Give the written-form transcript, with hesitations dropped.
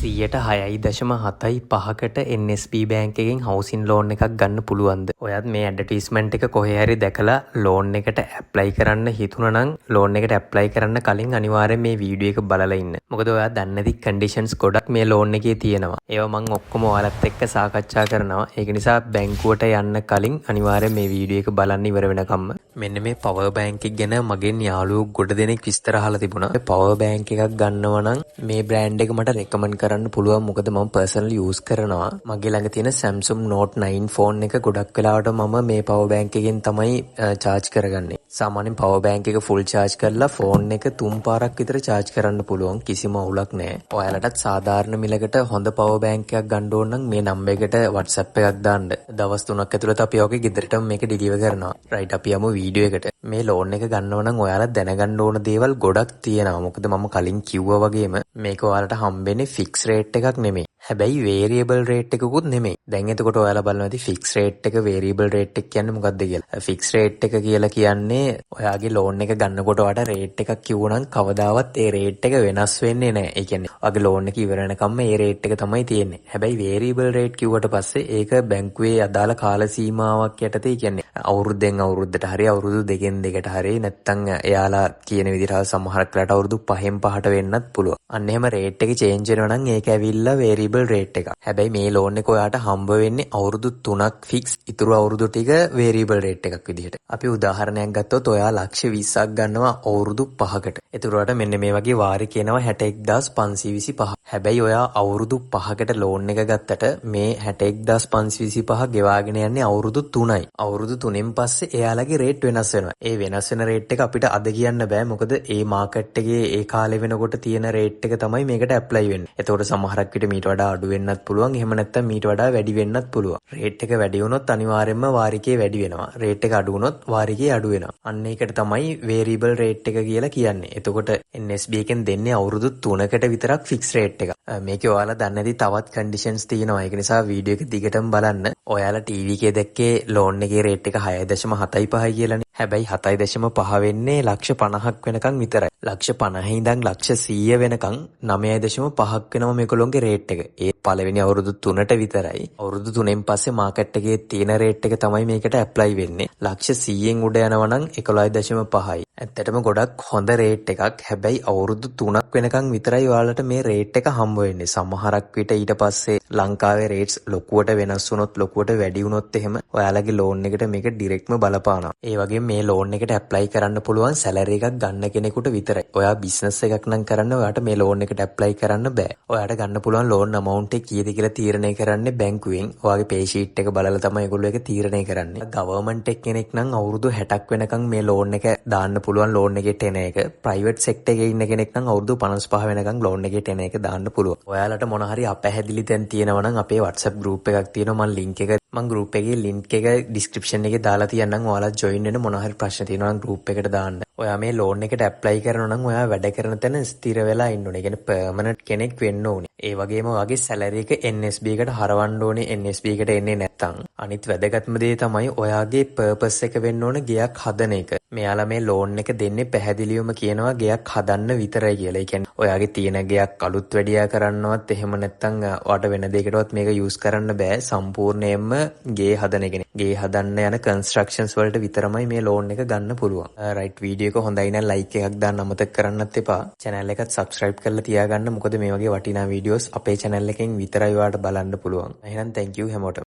6.75%කට NSB bank එකෙන් housing loan එකක් ගන්න පුළුවන්ද? ඔයත් මේ ඇඩ්වර්ටයිස්මන්ට් එක කොහේ හරි දැකලා ලෝන් එකට ඇප්ලයි කරන්න හිතුණා නම්, ලෝන් එකට ඇප්ලයි කරන්න කලින් අනිවාර්යෙන් මේ වීඩියෝ එක බලලා ඉන්න. මොකද ඔයා දන්නේ නැති කන්ඩිෂන්ස් ගොඩක් මේ ලෝන් එකේ තියෙනවා. ඒවා මං ඔක්කොම ඔයාලත් එක්ක සාකච්ඡා කරනවා. ඒක නිසා බැංකුවට යන්න කලින් අනිවාර්යෙන් මේ වීඩියෝ එක බලන්න ඉවර වෙනකම්ම. මෙන්න මේ පවර් බැංක් එක ගැන මගෙන් යාළුවෝ ගොඩ දෙනෙක් විස්තර අහලා තිබුණා. පවර් බැංක් එකක් ගන්නවා නම් මේ බ්‍රෑන්ඩ් එක මට රෙකමන්ඩ් කරන්න පුළුවන්. මොකද මම පර්සනලි යූස් කරනවා. මගේ ළඟ තියෙන Samsung Note 9 phone එක ගොඩක් වෙලාවට මම මේ පවර් බැංක් එකෙන් තමයි චාර්ජ් කරගන්නේ. සාමාන්‍යයෙන් පවර් බැංක් එක ෆුල් චාර්ජ් කරලා ෆෝන් එක තුන් පාරක් විතර චාර්ජ් කරන්න පුළුවන්, කිසිම අවුලක් නෑ. ඔයාලටත් සාධාරණ මිලකට හොඳ පවර් බැංක් එකක් ගන්න ඕන නම් මේ නම්බර් එකට WhatsApp එකක් දාන්න. දවස් 3ක් ඇතුළත අපි ඔයගේ ගෙදරටම මේක ඩිලිවර් කරනවා. රයිට්, අපි යමු වීඩියෝ එකට. මේ ලෝන් එක ගන්නව නම් ඔයාලා දැනගන්න ඕන දේවල් ගොඩක් තියෙනවා. මොකද මම කලින් කිව්වා වගේම මේක ඔයාලට හම්බෙන්නේ ෆික්ස් රේට් එකක් නෙමෙයි. හැබැයි වේරියබල් රේට් එකකුත් නෙමෙයි. දැන් එතකොට ඔයාලා බලනවා ඇති ෆික්ස් රේට් එක, වේරියබල් රේට් එක කියන්නේ මොකක්ද කියලා. ෆික්ස් රේට් එක කියලා කියන්නේ ඔයාගේ ලෝන් එක ගන්නකොට ඔයාට රේට් එකක් කිව්වනම් කවදාවත් ඒ රේට් එක වෙනස් වෙන්නේ නැහැ. ඒ කියන්නේ ඔයාගේ ලෝන් එක ඉවර වෙනකම්ම ඒ රේට් එක තමයි තියෙන්නේ. හැබැයි වේරියබල් රේට් කිව්වට පස්සේ ඒක බැංකුවේ අදාළ කාල සීමාවක් යටතේ, ඒ කියන්නේ අවුරුද්දෙන් අවුරුද්දට හරි, අවුරුදු දෙකෙන් දෙකට හරි, නැත්තම් එයාලා කියන විදිහට සමහරක් වෙලාවට අවුරුදු පහෙන් පහට වෙන්නත් පුළුවන්. අන්න එහෙම රේට් එක චේන්ජ් වෙනවා නම් ඒක ඇවිල්ලා වේරියබල් රේට් එකක්. හැබැයි මේ ලෝන් එක ඔයාට හම්බ වෙන්නේ අවුරුදු 3ක් ෆික්ස්, ඉතුරු අවුරුදු ටික වේරියබල් රේට් එකක් විදිහට. අපි උදාහරණයක් ගත්තොත් ඔයා ලක්ෂ 20ක් ගන්නවා අවුරුදු 5කට. එතකොට ඔයාට මෙන්න මේ වගේ වාරික එනවා 61,525. හැබැයි ඔයා අවුරුදු 5කට ලෝන් එක ගත්තට මේ 61,525 ගෙවාගෙන යන්නේ අවුරුදු 3යි. අවුරුදු 3න් පස්සේ එයාලගේ රේට් වෙනස් වෙනවා. ඒ වෙනස් වෙන රේට් එක අපිට අද කියන්න බෑ. මොකද ඒ මාකට් එකේ ඒ කාලේ වෙනකොට තියෙන රේට් එක තමයි මේකට ඇප්ලයි වෙන්නේ. එතකොට සමහරක් විට මීට වඩා අඩු වෙන්නත් පුළුවන්. එහෙම නැත්නම් මීට වඩා වැඩි වෙන්නත් පුළුවන්. රේට් එක වැඩි වුණොත් අනිවාර්යයෙන්ම වාරිකේ වැඩි වෙනවා. රේට් එක අඩු වුණොත් වාරිකේ අඩු වෙනවා. අන්න ඒකට තමයි වේරියබල් රේට් එක කියලා කියන්නේ. එතකොට NSB එකෙන් දෙන්නේ අවුරුදු 3කට විතරක් ෆික්ස් රේට් එකක්. මේකේ ඔයාලා දන්නේ නැති තවත් කන්ඩිෂන්ස් තියෙනවා. ඒක නිසා වීඩියෝ එක දිගටම බලන්න. ඔයාලා ටීවී එකේ දැක්කේ ලෝන් එකේ රේට් එක 6.75යි කියලානේ. හැබැයි 7.5 වෙන්නේ ලක්ෂ 50ක් වෙනකන් විතරයි. ලක්ෂ 50 ඉඳන් ලක්ෂ 100 වෙනකන් 9.5ක් වෙනවා මේගොල්ලෝගේ රේට් එක. ඒ පළවෙනි අවුරුදු 3ට විතරයි. අවුරුදු 3න් පස්සේ මාකට් එකේ තියෙන රේට් එක තමයි මේකට ඇප්ලයි වෙන්නේ. ලක්ෂ 100න් උඩ යනවා නම් 11.5යි. ඇත්තටම ගොඩක් හොඳ රේට් එකක්. හැබැයි අවුරුදු 3ක් වෙනකන් විතරයි ඔයාලට මේ රේට් එක හම්බ වෙන්නේ. සමහරක් විට ඊට පස්සේ ලංකාවේ රේට්ස් ලොකුවට වෙනස් වුණොත්, ලොකුවට වැඩි වුණොත් එහෙම ඔයාලගේ ලෝන් එකට මේක ඩිරෙක්ට්ම බලපානවා. ඒ වගේම මේ ලෝන් එකට ඇප්ලයි කරන්න පුළුවන් සැලරි එකක් ගන්න කෙනෙකුට විතරයි. ඔයා බිස්නස් එකක් නම් කරන්න ඔයාට මේ ලෝන් එකට ඇප්ලයි කරන්න බෑ. ඔයාට ගන්න පුළුවන් ලෝන් αμවුන්ට් එක කීයද කියලා තීරණය කරන්නේ බැංකුවෙන්. ඔයාගේ පේ ෂීට් එක බලලා තමයි ඒගොල්ලෝ ඒක තීරණය කරන්නේ. ගවර්න්මන්ට් එක් කෙනෙක් නම් අවුරුදු 60ක් වෙනකන් මේ ලෝන් එක දාන්න පුළුවන් ලෝන් එකේ ටෙනර් එක. ප්‍රයිවට් සෙක්ටර් එකේ ඉන්න කෙනෙක් නම් අවුරුදු 55 වෙනකන් ලෝන් එකේ ටෙනර් එක දාන්න පුළුවන්. ඔයාලට මොන හරි අපැහැදිලි තැන් තියෙනවා නම් අපේ WhatsApp group එකක් තියෙනවා. මං ලින්ක් එක මං ගෲප් එකේ ලින්ක් එක ඩිස්ක්‍රිප්ෂන් එකේ දාලා තියන්නම්. ඔයාලා ජොයින් වෙන්න මොන හරි ප්‍රශ්න තියෙනවා නම් ගෲප් එකට දාන්න. ඔයා මේ ලෝන් එකට ඇප්ලයි කරනවා නම් ඔයා වැඩ කරන තැන ස්ථිර වෙලා ඉන්න ඕනේ. ඒ කියන්නේ පර්මනන්ට් කෙනෙක් වෙන්න ඕනේ. ඒ වගේම ඔයාගේ සැලරි එක NSB එකට හරවන්න ඕනේ, NSB එකට එන්නේ නැත්තම්. අනිත් වැදගත්ම දේ තමයි ඔයාගේ පර්පස් එක වෙන්න ඕන ගෙයක් හදන එක. මෙයාලා මේ ලෝන් එක දෙන්නේ පැහැදිලිවම කියනවා ගෙයක් හදන්න විතරයි කියලා. ඒ කියන්නේ ඔයාගේ තියෙන ගෙයක් අලුත් වැඩියා කරන්නවත්, එහෙම නැත්තම් ඔයාට වෙන දෙයකටවත් මේක යූස් කරන්න බෑ. සම්පූර්ණයෙන්ම ගේ හදන එකනේ. ගේ හදන්න යන කන්ස්ට්‍රක්ෂන්ස් වලට විතරමයි මේ ලෝන් එක ගන්න පුළුවන්. රයිට්, වීඩියෝ එක හොඳයි නම් ලයික් එකක් දාන්න අමතක කරන්නත් එපා. චැනල් එකත් සබ්ස්ක්‍රයිබ් කරලා තියාගන්න. මොකද මේ වගේ වටිනා වීඩියෝස් අපේ චැනල් එකෙන් විතරයි ඔයාලට බලන්න පුළුවන්. එහෙනම් thank you හැමෝටම.